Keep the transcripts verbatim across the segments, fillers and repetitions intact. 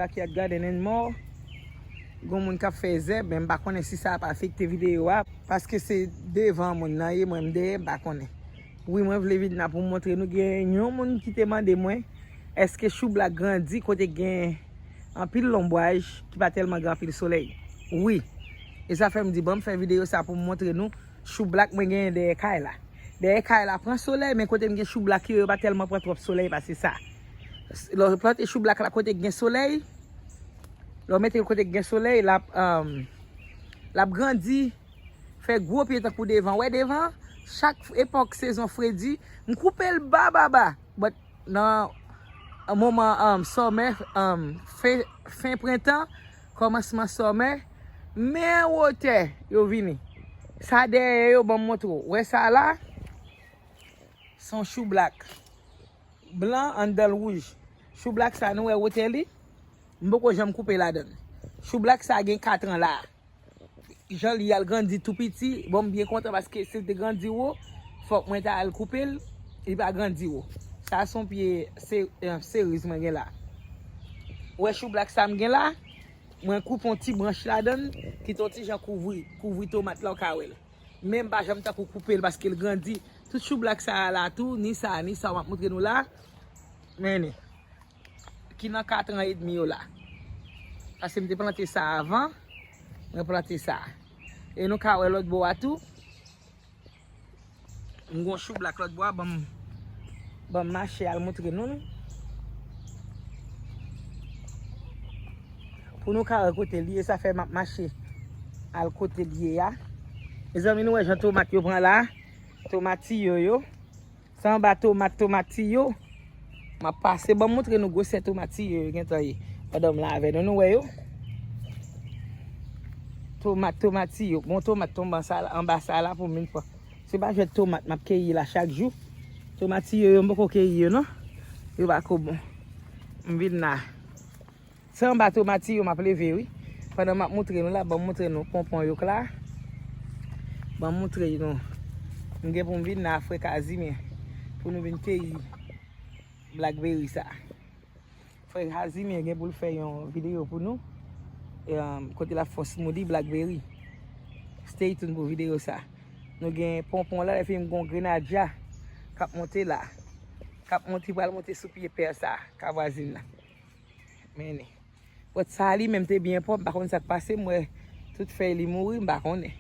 Backyard Garden and More. Gon moun k ap fè zèb, men m pa konnen si sa ap afekte videyo a, paske se devan moun nan ye, mwen m dèyè, m pa konnen. Wi, mwen vle vin la pou m montre nou, gen yon moun ki te mande mwen, èske choublak grandi kote gen anpil lonbwaj, ki pa tèlman gen anpil solèy? Wi. E sa fè m di, ban m fè videyo sa pou m montre nou choublak mwen genyen dèyè kay la. Dèyè kay la pran solèy, men kote m gen choublak yo, yo pa tèlman pran twòp solèy pase sa. Lè w plante choublak la kote k gen solèy, lè w mete l kote k gen solèy, l ap, um, l ap grandi, fè gwo pye tankou devan. Wè devan, chak epòk sezon fredi, m koupe l ba, ba, ba. But nan moman, um, sòmè, um, fen, fen prentan, kòmansman sòmè, men wotè yo vini. Sa dèyè yo, ban m montre w. Wè sa la? Se yon choublak blan anndan l wouj. Choublak sa, nou wè wotè li? M poko janm koupe ladan l. Choublak sa gen kat an la. Jan li al grandi tou piti, bon, m byen kontan paske si l te grandi wo, fòk mwen ta al koupe l, li pa grandi wo. Sa se yon pye se, eh, seriz mwen gen la. Ou wè choublak sa m gen la? Mwen koupe yon ti branch ladan l, ki te yon ti jan kouvri, kouvri tomat la, w ka wè l. Men m pa janm tankou koupe l paske l grandi. Tout choublak sa a la tou, ni sa, ni sa w ap montre nou la. Men li. Ki nan kat an edmi yo la. Paske m te plante sa avan, mwen plante sa. E nou ka wè lòt bò a tou. M gon choublak lòt bò a, ban m, ban m mache al montre nou l. Pou nou ka wè kote l ye, sa fè m ap mache al kote l ye a. Mezanmi, nou wè jan tomat yo pran la. Tomatiyo yo. Sa anba tomat, tomatiyo. M ap pase, ban m montre nou gwosè tomatiyo yo gentan ye. Pandan m la avè nou, nou wè yo. Tomat, tomatiyo. Bon, tomat tonbe ansa la, anba sa la pou m vin pran. Se pa jwèt tomat m ap keyi la chak jou. Tomatiyo yo, m poko keyi yo, non. Yo pa ko bon. M vin la. Se anba tomati yo m ap leve, wi. Pandan m ap montre nou la, ban m montre nou ponpon yo k la. Ban m montre nou. M gen pou m vin nan frè Kazimye pou nou vin keyi blackberry sa. Frè Kazimye gen pou l fè yon videyo pou nou. E, um, kote l ap fè yon smoothie blackberry. Stay tuned pou videyo sa. Nou gen ponpon la, epi m gen yon grenadya k ap monte la. K ap monte, pral monte sou pye pè sa, ka vwazin la. Men li. Pòt sa a li menm te byen pwòp, m pa konn sa k pase, m wè tout fèy li mouri, m pa konnen.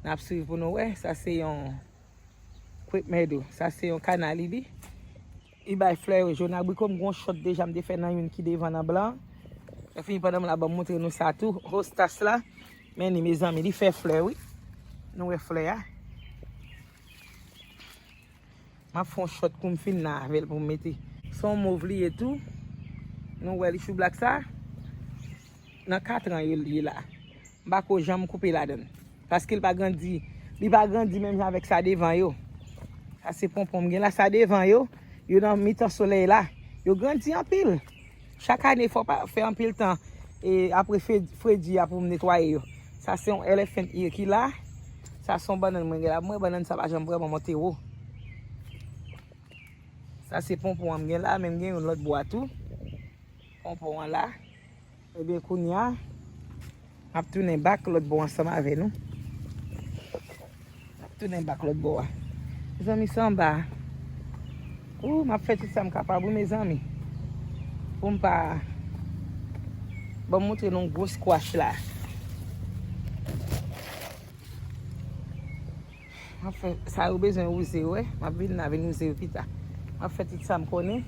N ap swiv pou nou wè, sa se yon crepe myrtle, sa se yon kana lili. Li bay flè yo jòn abriko, m gon chòt deja m te fè nan youn ki devan nan blan. Lè fini pandan m la ban m montre nou sa tou, hostas la. Men li mezanmi, li fè flè wi. Nou wè flè a. M ap fè yon chòt kou m fin nan avè l pou m mete. Se yon mov li ye tou. Nou wè li choublak sa. Nan katran yo li ye la. M pa ko janm koupe ladan l. Paske l pa grandi. Li pa grandi menm jan avèk sa devan yo. Sa se ponpon m gen la. Sa devan yo, yo nan mitan solèy la. Yo grandi anpil. Chak ane, fò pa fè anpil tan e apre fe-, fredi a pou m netwaye yo. Sa se yon elephant ear ki la. Sa se yon bannann mwen gen la. Mwen bannann sa pa janm vrèman monte wo. Sa se ponpon an m gen la, men m gen yon lòt bwa tou. Ponpon an la. Ebyen, kounye a, m ap tounen bak lòt bò ansanm avè nou. M ap tounen bak lòt bò a. Mezanmi, sanba. Ou, m ap fè tout sa m kapab, wi, mezanmi. Pou m pa, ban m montre nou gwo squash la. M ap fè, sa yo bezwen wouze yo, wè. M ap vin la vin wouze yo pita. M ap fè tout sa m konnen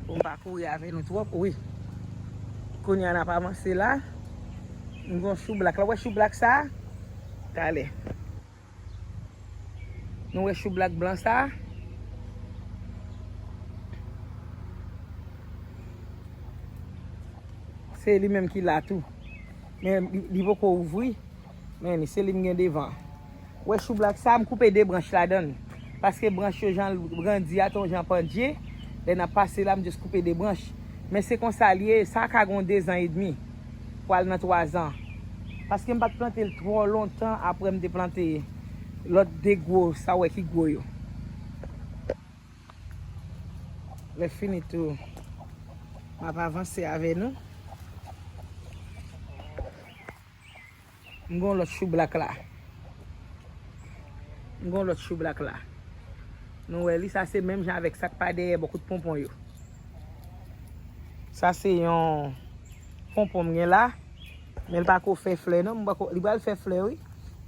pou m pa kouri avè nou twòp, wi. Kounye a n ap avanse la. M gon choublak la. Wè choublak sa? Talè. Nou wè choublak blan sa? Se li menm ki la tou. Men li, li poko ouvri. Men li, se li m gen devan. Wè choublak sa, m koupe de branch ladan l. Paske branch yo jan l grandi a, ton jan pandye. Lè n ap pase la, m just koupe de branch. Men se konsa l ye, sa ka gon de zan edmi. Pral nan twa zan. Paske m pa t plante l twò lontan apre m te plante lòt de gwo, sa w wè ki gwo yo. Lè fini tou, m ap avanse avè nou. M gen yon lòt choublak la. M gen yon lòt choublak la. Nou wè li, sa se menm jan avèk sa k pa dèyè bò kote ponpon yo. Sa se yon ponpon m gen la. Men l pa ko fè flè non, m pako, li pral fè flè wi.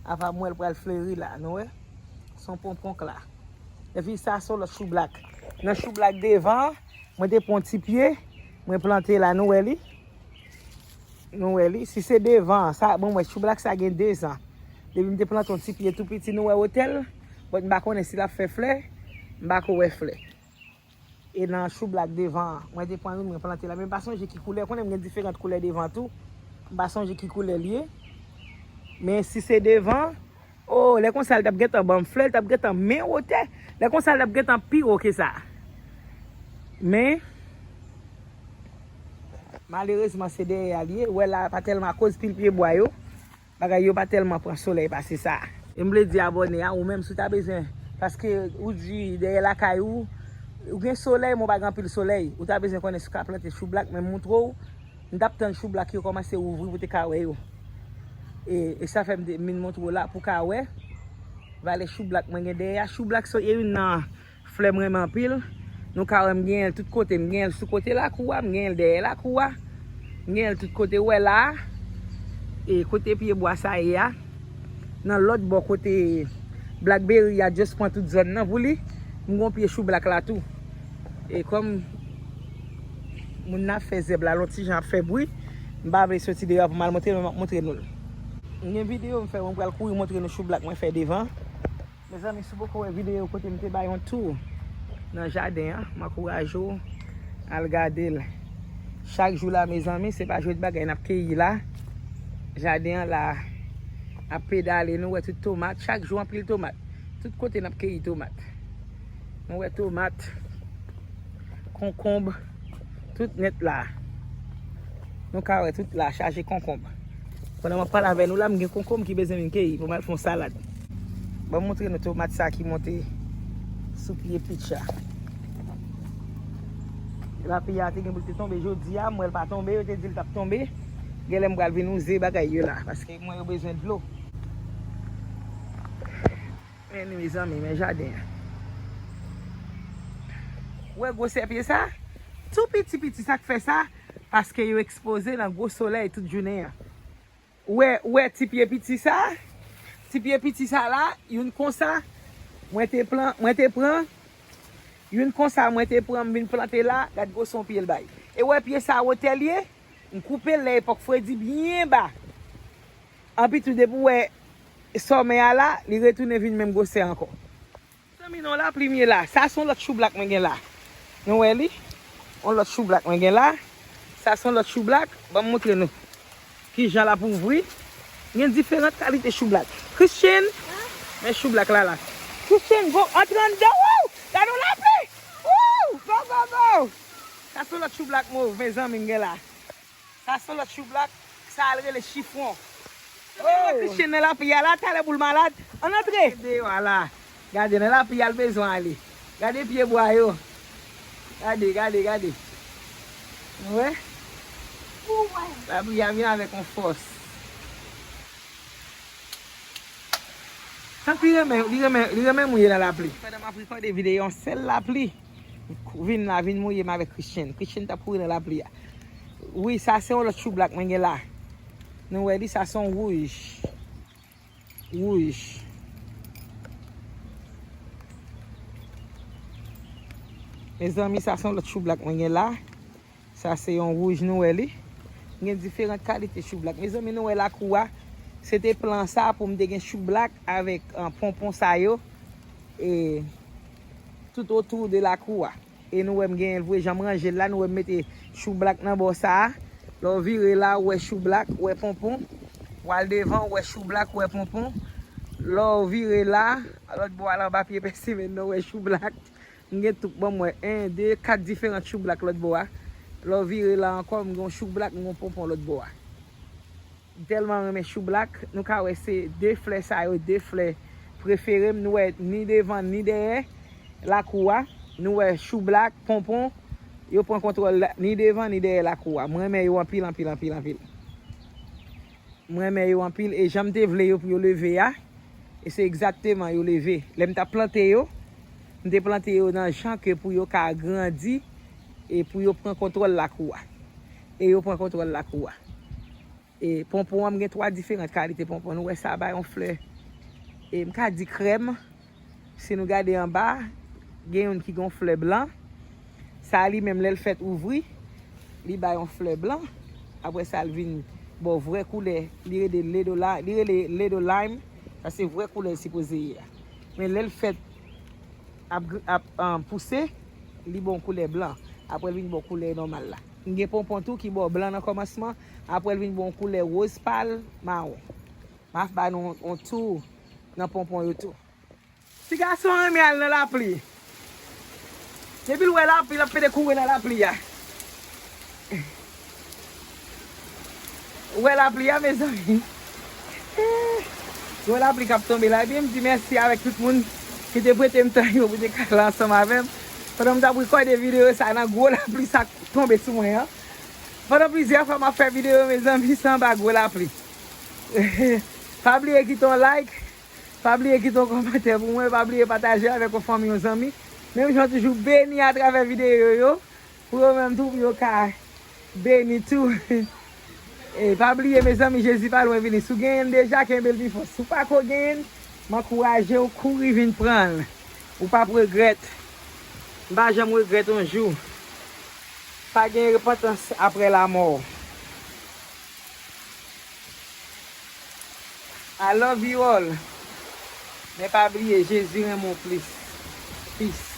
Apa m wè l pral fleri la, nou wè. Se yon ponpon k la. Epi sa se yon lòt choublak. Nan choublak devan an, mwen te pran yon ti pye, mwen plante la, nou wè li. Nou wè li. Si se devan an, sa, bon, mwen, choublak sa gen dezan. Depi m te plante yon ti pye tou piti, nou wè wotè l. But m pa konnen si l ap fè flè. M pa ko wè flè. E nan choublak devan an, mwen te pran youn, mwen plante la. Men m pa sonje ki koulè. Konnen m gen diferan koulè devan tou. M pa sonje ki koulè l ye. Men si se devan, oh, lè konsa, l t ap gentan ban m flè, l t ap gentan men wotè. Lè konsa, l t ap gentan pi wo ke sa. Men, malerezman, se dèyè a l ye. Ou wè la, pa tèlman akoz pil pye bwa yo. Bagay yo pa tèlman pran solèy pase sa. E m vle di abòne a, ou menm, si w ta bezwen, paske ou di dèyè lakay ou, ou gen solèy, men w pa gen anpil solèy. Ou ta bezwen konnen si w ka plante choublak, men m montre w, m t ap tann choublak yo kòmanse ouvri pou te ka wè yo. E, e sa fè m te vin montre w la pou w ka wè valè choublak mwen gen dèyè a. Choublak se youn nan flè m renmen anpil. Nou ka wè m genyen l tout kote. M genyen l sou kote lakou a, m genyen l dèyè lakou a. M genyen l tout kote. Ou wè la a, e kote pye bwa sa ye a, nan lòt bò kote blackberry a just pran tout zòn nan pou li, m gon pye choublak la tou. E kòm moun nan ap fè zèb la, l on ti jan ap fè bri, m pa vle soti deyò pou m al montre nou, m ap montre nou l. M gen videyo m fè, mwen pral kouri montre nou choublak mwen fè devan. Mezanmi, si w poko wè videyo kote m te bay yon tou nan jaden an, m ankouraje w al gade l. Chak jou la, mezanmi, se pa jwèt bagay n ap keyi la. Jaden an la ap pedale, nou wè tout tomat, chak jou anpil tomat. Tout kote n ap keyi tomat. Nou wè tomat, konkonb, tout nèt la. Nou ka wè tout la chaje konkonb. Pandan m ap pale avè nou la, m gen konkonb ki bezwen vin keyi pou m al fè yon salad. Ban m montre nou tomat sa ki monte sou pye pitch la. Lapli a te gen pou l te tonbe jodi a, m wè l pa tonbe, yo te di l t ap tonbe. Genlè m pral vin wouze bagay yo la, paske mwen yo bezwen dlo. Men li, mezanmi, men jaden an. Ou wè gwosè pye sa? Tou piti piti, sa k fè sa? Paske yo ekspoze nan gwo solèy tout jounen an. Ou wè, ou wè ti pye piti sa? Ti pye piti sa la, youn konsa, mwen te pran, mwen te pran, youn konsa, mwen te pran, m vin plante la, gad gwosè yon pye l bay. E ou wè pye sa wotè l ye? M koupe l lè epòk fredi byen ba. Anpi tou, depi w wè sòmè a la, li retounen vin menm gwosè ankò. Mezanmi, nan lapli m ye la. Sa se yon lòt choublak mwen gen la. Nou wè li? Yon lòt choublak mwen gen la. Sa se yon lòt choublak. Ban m montre nou kijan l ap ouvri. Gen diferan kalite choublak. Christian, men choublak la la. Christian, go, antre anndan. Wouw! Gade yon lapli! Wouw! Go, go, go! Sa se yon lòt choublak mov, mezanmi, m gen la. Sa se lòt choublak, sa a l rele chifwon. Ou wè Christian nan lapli a la, talè pou l malad. Ann antre. Deyò a la. Gade, nan lapli a l bezwen ale. Gade pye bwa yo. Gade, gade, gade. Ou wè? Lapli a vin avèk yon fòs. Tank li renmen, li renmen, li renmen mouye nan lapli. Pandan m ap rekòde videyo, yon sèl lapli vin la, vin mouye m avèk Christian. Christian t ap kouri nan lapli a. Wi, sa se yon lòt choublak mwen gen la. Nou wè li, sa se yon wouj. Wouj. Mezanmi, sa se yon lòt choublak mwen gen la. Sa se yon wouj, nou wè li. Gen diferan kalite choublak. Mezanmi, nou wè lakou a. Se te plan sa pou m te gen choublak avèk, ah, ponpon sa yo. E tout otou de lakou a. E nou wè m genyen l vre, jan m ranje l la, nou wè m mete choublak nan bò sa a. Lè w vire la, ou wè choublak, ou wè ponpon. W al devan, ou wè choublak, ou wè ponpon. Lè w vire la, lòt bò a la anba pye pèsimenn nan, ou wè choublak. M gen tout, ban m wè, en, de, kat diferan choublak lòt bò a. Lè w vire la ankò, m gen yon choublak, m gen yon ponpon lòt bò a. M tèlman renmen choublak, nou ka wè se de flè sa yo, de flè prefere m. Nou wè ni devan, ni dèyè lakou a. Nou wè choublak, ponpon, yo pran kontwòl la, ni devan, ni dèyè lakou a. Mwen renmen yo anpil, anpil, anpil, anpil. M renmen yo anpil e jan m te vle yo pou yo leve a, e se egzakteman yo leve. Lè m t ap plante yo, m te plante yo nan jan ke pou yo ka grandi e pou yo pran kontwòl lakou a. E yo pran kontwòl lakou a. E ponpon an, m gen twa diferan kalite ponpon. Nou wè sa bay yon flè. E m ka di krèm. Si nou gade anba, gen youn ki gen yon flè blan. Sa li menm, lè l fèt ouvri, li bay yon flè blan. Apre sa, l vin ba w vrè koulè. Li rele ledo la, li rele ledo lime. Sa se vrè koulè l sipoze ye a. Men lè l fèt ap, gr- ap um, pouse, li ba w koulè blan. Apre l vin ba w koulè nòmal la. M gen ponpon tou ki ba w blan nan kòmansman. Apre l vin ba w koulè woz pal, mawon. M ap ba nou yon tou nan ponpon yo tou. Ti gason renmen al nan lapli. Depi l wè lapli, l ap pete kouri nan lapli a. Ou wè lapli a, mezanmi? Ou wè lapli k ap tonbe la. Ebyen, m di mèsi avèk tout moun ki te prete m tan yo pou te ka la ansanm avè m. Pandan m t ap rekòde videyo sa nan gwo lapli sa k tonbe sou mwen an. Pandan plizyè fwa m ap fè videyo, mezanmi, se anba gwo lapli. Pa bliye kite yon like. Pa bliye kite yon kòmantè pou mwen, pa bliye pataje avèk yon fanmi, yon zanmi. Menm jan toujou beni atravè videyo yo, pou yo menm tou, pou yo ka beni tou. E pa bliye, mezanmi, Jezi pa lwen vini. Si w genyen l deja, kenbe l pi fò. Si w pa ko genyen l, m ankouraje w, kouri vin pran l. Ou p ap regrèt. M pa janm regrèt yon jou. Pa gen repantans apre lamò. I love you all. Men pa bliye, Jezi renmen w plis. Peace.